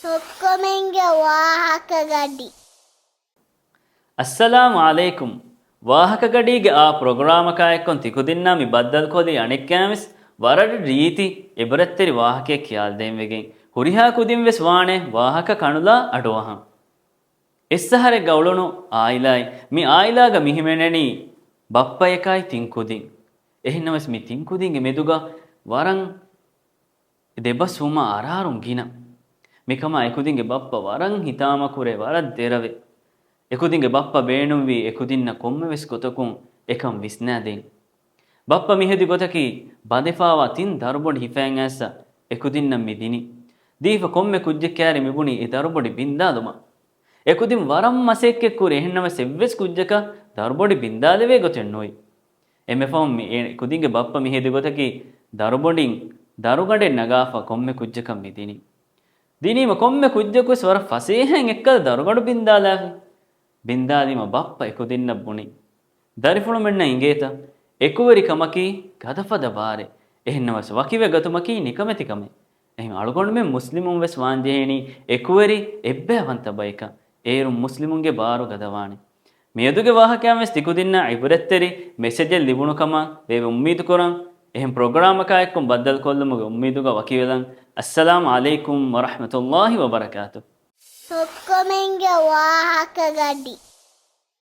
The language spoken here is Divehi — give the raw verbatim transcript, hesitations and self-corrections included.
ހުއްކުމެންގެ ވާހަކަ ގަޑި. އައްސަލާމު ޢަލައިކުމް. ވާހަކަ ގަޑީގެ އާ ޕްރޮގްރާމަކާ އެއްކޮން ތިކުދިންނާ މި ބައްދަލުކޮށްލީ އަނެއްކާވެސް ވަރަށް ރީތި އިބްރަތްތެރި ވާހަކައެއް ކިޔާލަދޭން ވެގެން. ހުރިހާ ކުދިން ވެސް ވާނެ ވާހަކަ ކަނުލާ އަޑުއަހަން. އެއްސަހަރެއްގަ އުޅުނު އާއިލާއެއް. މި އާއިލާގަ މި ހިމެނެނީ ބައްޕަޔަކާއި ތިން ކުދިން. އެހެންނަމަވެސް މި ތިން ކުދިންގެ މެދުގަ ވަރަށް ދެބަސްވުމާ އަރާރުން ގިނަ. މިކަމާ އެކުދިންގެ ބައްޕަ ވަރަށް ހިތާމަކުރޭ، ވަރަށް ދެރަވޭ. އެކުދިންގެ ބައްޕަ ބޭނުންވީ އެކުދިންނަށް ކޮންމެވެސް ގޮތަކުން އެކަން ވިސްނާދޭން. ބައްޕަ މިހެދި ގޮތަކީ ބަނދެފާވާ ތިން ދަރުބޮޑި ހިފައިން އައިސް އެކުދިންނަށް މި ދިނީ. ދީފަ ކޮންމެ ކުއްޖެއް ކައިރި މިބުނީ އެ ދަރުބޮޑި ބިންދާލުމަށް. އެކުދިން ވަރަށް މަސައްކަތްކުރި، އެހެންނަމަވެސް އެއްވެސް ކުއްޖަކަށް ދަރުބޮޑި ބިންދާލެވޭ ގޮތެއް ނުވި. އެންމެފަހުން މި އެ ކުދިންގެ ބައްޕަ މިހެދި ގޮތަކީ ދަރުބޮޑިން ދަރުގަނޑެއް ނަގާފަ ކޮންމެ ކުއްޖަކަށް މި ދިނީ. ދިނީމަ ކޮންމެ ކުއްޖަކުވެސް ވަރަށް ފަސޭހައިން އެއްކަލަ ދަރުގަނޑު ބިންދާލާފި. ބިންދާލީމަ ބައްޕަ އެކުދިންނަށް ބުނި. ދަރިފުޅުމެންނަށް އިނގޭތަ؟ އެކުވެރިކަމަކީ ގަދަފަދަ ބާރެއް. އެހެންނަމަވެސް ވަކިވެ ގަތުމަކީ ނިކަމެތި ކަމެއް. އެހެން އަޅުގަނޑުމެން މުސްލިމުން ވެސް ވާންޖެހޭނީ އެކުވެރި އެއްބަޔަވަންތަ ބަޔަކަށް. އޭރުން މުސްލިމުންގެ ބާރު ގަދަވާނެ. މިއަދުގެ ވާހަކައިން ވެސް ތިކުދިންނަށް ޢިބްރަތްތެރި މެސެޖެއް ލިބުނު ކަމަށް ވެވެ އުއްމީދު ކުރަން. އެހެން ޕްރޮގްރާމަކާ އެއްކޮން ބައްދަލު ކޮށްލުމުގެ އުއްމީދުގަ ވަކިވެލަން. އައްސަލާމު ޢަލައިކުމް ވަރަޙްމަތުﷲ ވަބަރަކާތު. ހުއްކުމެންގެ ވާހަކަ ގަޑި.